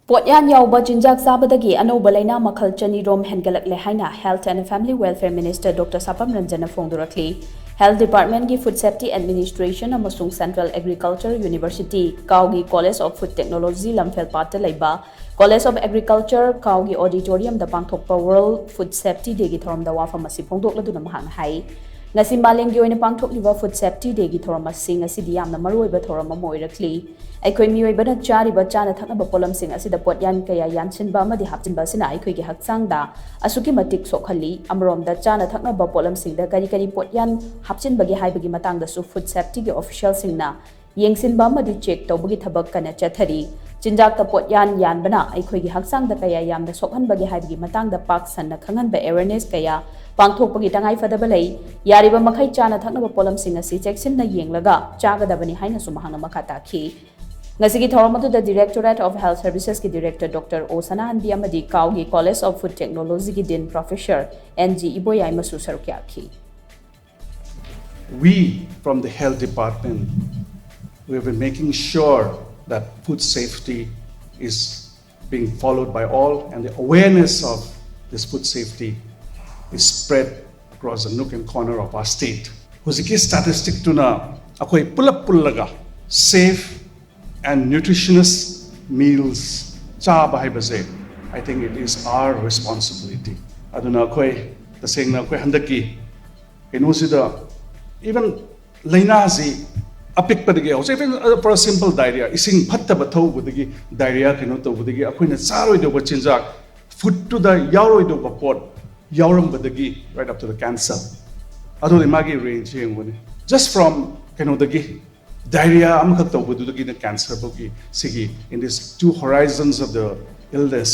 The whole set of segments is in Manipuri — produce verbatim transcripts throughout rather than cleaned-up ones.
ꯄꯣꯠꯌꯥꯟ ꯌꯥꯎꯕ ꯆꯤꯟꯖꯥꯛ ꯆꯥꯕꯗꯒꯤ ꯑꯅꯧꯕ ꯂꯥꯏꯅꯥ ꯃꯈꯜ ꯆꯅꯤ ꯔꯣꯝ ꯍꯦꯟꯒꯠꯂꯛꯂꯦ ꯍꯥꯏꯅ Health and Family Welfare Minister Doctor ꯁꯥꯄꯝ ꯔꯟꯖꯟꯅ ꯐꯣꯡꯗꯣꯔꯛꯂꯤ꯫ Health Department ꯀꯤ Food Safety Administration ꯑꯃꯁꯨꯡ Central Agriculture University, ꯀꯥꯎꯒꯤ College of Food Technology ꯂꯝꯐꯦꯜꯄꯥꯠꯇ ꯂꯩꯕ College of Agriculture, ꯀꯥꯎꯒꯤ auditorium ꯗ ꯄꯥꯡꯊꯣꯛꯄ World Food Safety Day ꯒꯤ ꯊꯧꯔꯝꯗ ꯋꯥꯐꯝ ꯑꯁꯤ ꯐꯣꯡꯗꯣꯛꯂꯗꯨꯅ ꯃꯍꯥꯛꯅ ꯍꯥꯏ, ꯉꯁꯤ ꯃꯥꯂꯦꯝꯒꯤ ꯑꯣꯏꯅ ꯄꯥꯡꯊꯣꯛꯂꯤꯕ Food Safety Day ꯒꯤ ꯊꯧꯔꯝ ꯑꯁꯤ ꯉꯁꯤꯗꯤ ꯌꯥꯝꯅ ꯃꯔꯨꯑꯣꯏꯕ ꯊꯧꯔꯝ ꯑꯃ ꯑꯣꯏꯔꯛꯂꯤ꯫ ꯑꯩꯈꯣꯏ ꯃꯤꯑꯣꯏꯕꯅ ꯆꯥꯔꯤꯕ ꯆꯥꯅ ꯊꯛꯅꯕ ꯄꯣꯠꯂꯝꯁꯤꯡ ꯑꯁꯤꯗ ꯄꯣꯠꯌꯥꯟ ꯀꯌꯥ ꯌꯥꯟꯁꯤꯟꯕ ꯑꯃꯗꯤ ꯍꯥꯞꯆꯤꯟꯕ ꯑꯁꯤꯅ ꯑꯩꯈꯣꯏꯒꯤ ꯍꯛꯆꯥꯡꯗ ꯑꯁꯨꯛꯀꯤ ꯃꯇꯤꯛ ꯁꯣꯛꯍꯜꯂꯤ꯫ ꯑꯃꯔꯣꯝꯗ, ꯆꯥꯅ ꯊꯛꯅꯕ ꯄꯣꯠꯂꯝꯁꯤꯡꯗ ꯀꯔꯤ ꯀꯔꯤ ꯄꯣꯠꯌꯥꯟ ꯍꯥꯞꯆꯤꯟꯕꯒꯦ ꯍꯥꯏꯕꯒꯤ ꯃꯇꯥꯡꯗꯁꯨ Food Safety ꯒꯤ official ꯁꯤꯡꯅ ꯌꯦꯡꯁꯤꯟꯕ ꯑꯃꯗꯤ check ꯇꯧꯕꯒꯤ ꯊꯕꯛ ꯀꯟꯅ ꯆꯠꯊꯔꯤ꯫ ꯆꯤꯟꯖꯥꯛꯇ ꯄꯣꯠꯌꯥꯟ ꯌꯥꯟꯕꯅ ꯑꯩꯈꯣꯏꯒꯤ ꯍꯛꯆꯥꯡꯗ ꯀꯌꯥ ꯌꯥꯝꯅ ꯁꯣꯛꯍꯟꯕꯒꯦ ꯍꯥꯏꯕꯒꯤ ꯃꯇꯥꯡꯗ ꯄꯥꯛ ꯁꯟꯅ ꯈꯪꯍꯟꯕ awareness ꯀꯌꯥ ꯄꯥꯡꯊꯣꯛꯄꯒꯤ ꯇꯉꯥꯏꯐꯗꯕ ꯂꯩ꯫ ꯌꯥꯔꯤꯕ ꯃꯈꯩ ꯆꯥꯅ ꯊꯛꯅꯕ ꯄꯣꯠꯂꯝꯁꯤꯡ ꯑꯁꯤ ꯆꯦꯛꯁꯤꯟꯅ ꯌꯦꯡꯂꯒ ꯆꯥꯒꯗꯕꯅꯤ ꯍꯥꯏꯅꯁꯨ ꯃꯍꯥꯛꯅ ꯃꯈꯥ ꯇꯥꯈꯤ꯫ ꯉꯁꯤꯒꯤ ꯊꯧꯔꯝ ꯑꯗꯨꯗ Directorate of Health Services ꯀꯤ Director Doctor ꯑꯣ ꯁꯅꯥꯍꯟꯕꯤ ꯑꯃꯗꯤ ꯀꯥꯎꯒꯤ College of Food Technology ꯒꯤ Dean Professor ꯑꯦꯟ ꯖꯤ ꯏꯕꯣꯌꯥꯏꯃꯁꯨ ꯁꯔꯨꯛ ꯌꯥꯈꯤ꯫ We from the health department, we have been making sure that food safety is being followed by all, and the awareness of this food safety is spread across the nook and corner of our state. ꯍꯧꯖꯤꯛꯀꯤ statistic ꯇꯨꯅ ꯑꯩꯈꯣꯏ ꯄꯨꯂꯞ ꯄꯨꯜꯂꯒ safe and nutritious meals ꯆꯥꯕ ꯍꯥꯏꯕꯁꯦ, I think it is our responsibility. ꯑꯗꯨꯅ ꯑꯩꯈꯣꯏ ꯇꯁꯦꯡꯅ ꯑꯩꯈꯣꯏ ꯍꯟꯗꯛꯀꯤ ꯀꯩꯅꯣꯁꯤꯗ even ꯂꯥꯏꯅꯥꯁꯤ ꯑꯄꯤꯛꯄꯗꯒꯤ ꯍꯧꯖꯤꯛ, even for a simple diarrhea, ꯏꯁꯤꯡ ꯐꯠꯇꯕ ꯊꯛꯎꯕꯗꯒꯤ diarrhea ꯀꯩꯅꯣ ꯇꯧꯕꯗꯒꯤ ꯑꯩꯈꯣꯏꯅ ꯆꯥꯔꯣꯏꯗꯧꯕ ꯆꯤꯟꯖꯥꯛ food ꯇꯨꯗ ꯌꯥꯎꯔꯣꯏꯗꯧꯕ ꯄꯣꯠ ꯌꯥꯎꯔꯝꯕꯗꯒꯤ right up to the cancer, ꯑꯗꯨꯗꯤ ꯃꯥꯒꯤ range ꯌꯦꯡꯕꯅꯤ, just from ꯀꯩꯅꯣꯗꯒꯤ diarrhea ꯑꯃꯈꯛ ꯇꯧꯕꯗꯨꯗꯒꯤꯅ cancer ꯐꯥꯎꯒꯤ ꯁꯤꯒꯤ, in these two horizons of the illness,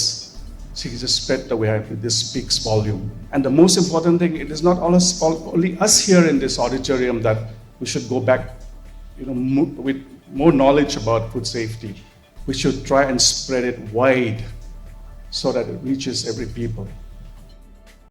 ꯁꯤꯒꯤꯁꯦ spread ꯇꯧꯋꯦ ꯍꯥꯏꯕꯗꯤ this speaks volume. And the most important thing, it is not all us, all, only us here in this auditorium that we should go back, you know, mo- with more knowledge about food safety. We should try and spread it wide so that it reaches every people.